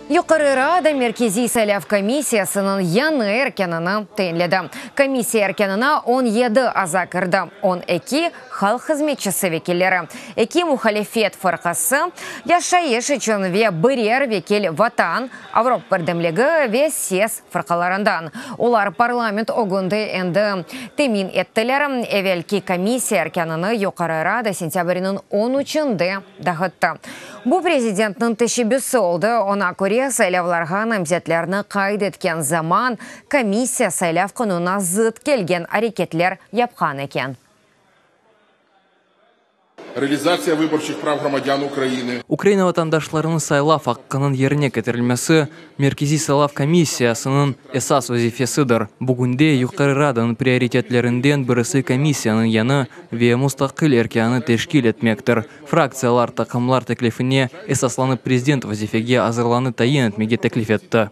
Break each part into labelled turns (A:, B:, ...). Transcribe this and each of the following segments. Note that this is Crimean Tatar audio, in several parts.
A: Yuqarı Rada Merkeziy saylav komissiyasınıñ yañı erkânını tayinledi. Komissiya erkânına 17 aza kirdi, 12, Halq hızmetçisi vekilleri, eki muhalifet fırqası, Yaşayış içün ve birer vekil Vatan, Avropa birdemligi ve Ses fırqalarından. Olar parlament ögünde endi temin ettiler. Evelki komissiya erkânını Yuqarı Rada sentâbrniñ on üçünde dağıttı. Bu prezidentniñ teşebbüsi oldı, oña köre, saylavlarğa namzetlerni qayd etken zaman komissiya saylav qanunına zıt kelgen areketler yapqan eken.
B: Realizatsiya vyborçih prav hromadyan Ukrayiny.
C: Ukraina vatandaşlarınıñ saylav aqqınıñ yerine ketirilmesi Merkeziy saylav komissiyasınıñ esas vazifesidir. Bugünde Yuqarı Radanıñ prioritetlerinden birisi komissiyanıñ yañı ve mustaqil erkânı teşkil etmektir. Fraktsiyalar, taqımlar teklifine esaslanıp prezident vazifege azırlanı tayin etmege teklif etti.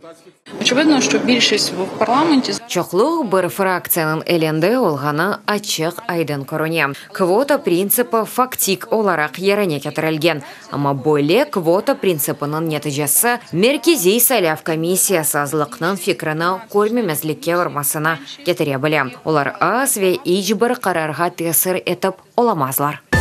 D: Oçevidno, şço bilşist v parlamenti.
A: Çoqluq bir fraktsiyanıñ elinde olğanı açıq-aydın körüne. Kvota printsipi faktik olaraq yerine ketirilgen. Amma böyle kvota printsipiniñ neticesi Merkeziy saylav komissiyası azlıqnıñ fikrini körmemezlikke urmasına ketire bile. Olar az ve iç bir qararğa tesir etip olamazlar.